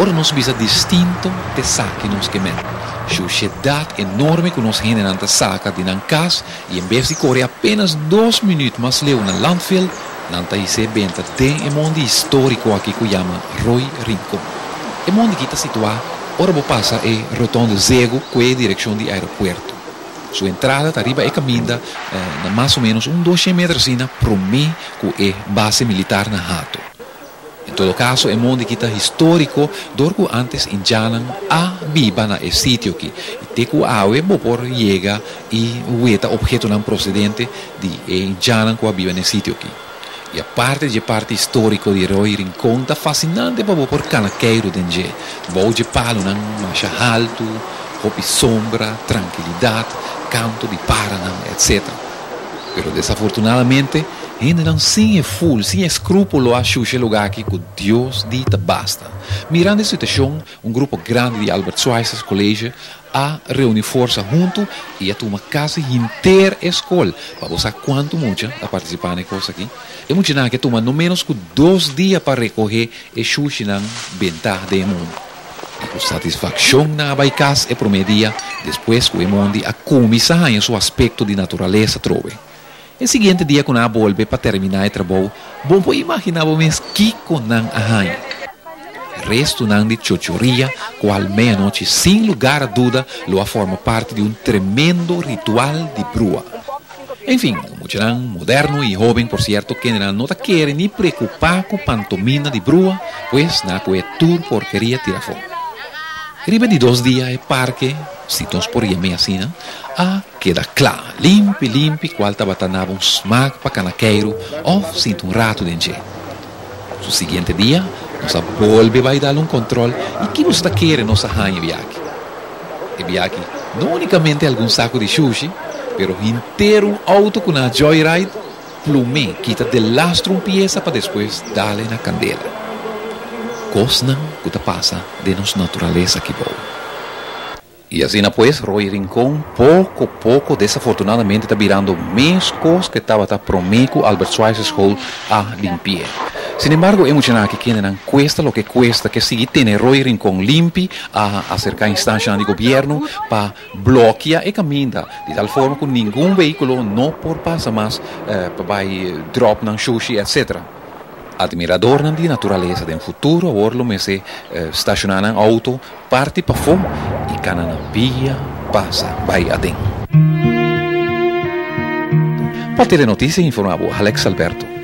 Ora nos bisa distinto, t'esaki nos ke men. Shushedat enorme ku nos hendenan ta saka di nan kas i en bes di kore apenas dos minüt mas leu na landfill, nan ta his'é benta den e mondi históriko aki ku yama Rooi Rincon. E mondi aki ta situá ora bo pasa e rotonde Zego ku e direkshon di aeropuerto. Su entrada ta riba e kaminda na mas o ménos un doshen meter asina promé ku e base militar na Hato. En todo kaso e mondi ki ta históriko dor ku ántes indjannan a biba na e sitio ki i te ku awe bo por yega i weta ophetonan prosedente di e indjannan ku a biba na e sitio ki. I aparte dje parti históriko di Rooi Rincon ta fasinante pa bo por kana keiru den dje, bou dje palunan masha haltu, hopi sombra, trankilidat, kanto di paranan, etc. Pero desafortunadamente, hendenan sin e ful, sin escrúpulo a shusha e lugar aki cu Dios di ta basta. Mirando e situacion, un grupo grandi di Albert Schweitzer College a reuni forsa hunto y a tuma casi henter e scol. Pa bo sa cuanto mucha a participa na e cos aki. E muchanan aki a tuma no menos cu dos dia pa recoge e shushinan benta den e mundo. I ku satisfakshon nan a bai kas e promé dia despues ku e mondi a kuminsá haña su aspekto di naturalesa trobe. E siguiente dia ku nan a bolbe pa terminá e trabou, bo por imaginá bo mes kiko nan a haña. Restunan di chochoria kual meianochi sin lugar a duda lo a forma parti di un tremendo ritual di brua. Enfin, muchanan moderno i hóben por sierto kendenan no ta kere ni preokupá ku pantomina di brua, pues nan a kohe tur porkeria tira afó. Riba di dos dia e parke, si nos por yam'é asina, a keda kla, limpi limpi kual tabata naba un smak pa kana keiru òf sinta un ratu den dje. Su siguiente dia nos a bolbe bai dal un kòntròl i ki nos ta kere nos a haña biaki? E biaki no únikamente algun saku di shushi, pero henter un outo ku nan a joyride plum'é kita delastro un piesa pa despues dal e na kandela. Kosnan ku ta pasa den nos naturalesa aki bou. I asina pues Roy Rincon poko poko desafortunadamente ta birando meskos ku e tabata promé ku Albert Schweitzer School a limpi'é. Sin embargo e muchanan aki kendenan kuesta loke kuesta ke sigui tene Roy Rincon limpi a aserká instanshanan di gobièrnu pa blokia e kaminda di tal forma ku ningun vehíkulo no por pasa mas pa bai dròp nan shushi etc. Admiradornan di naturalesa den futuro awor lo mester stashoná nan outo Parti pafó i kana na pia pasa bai aden. Pa Telenoticia informa bo Alex Alberto.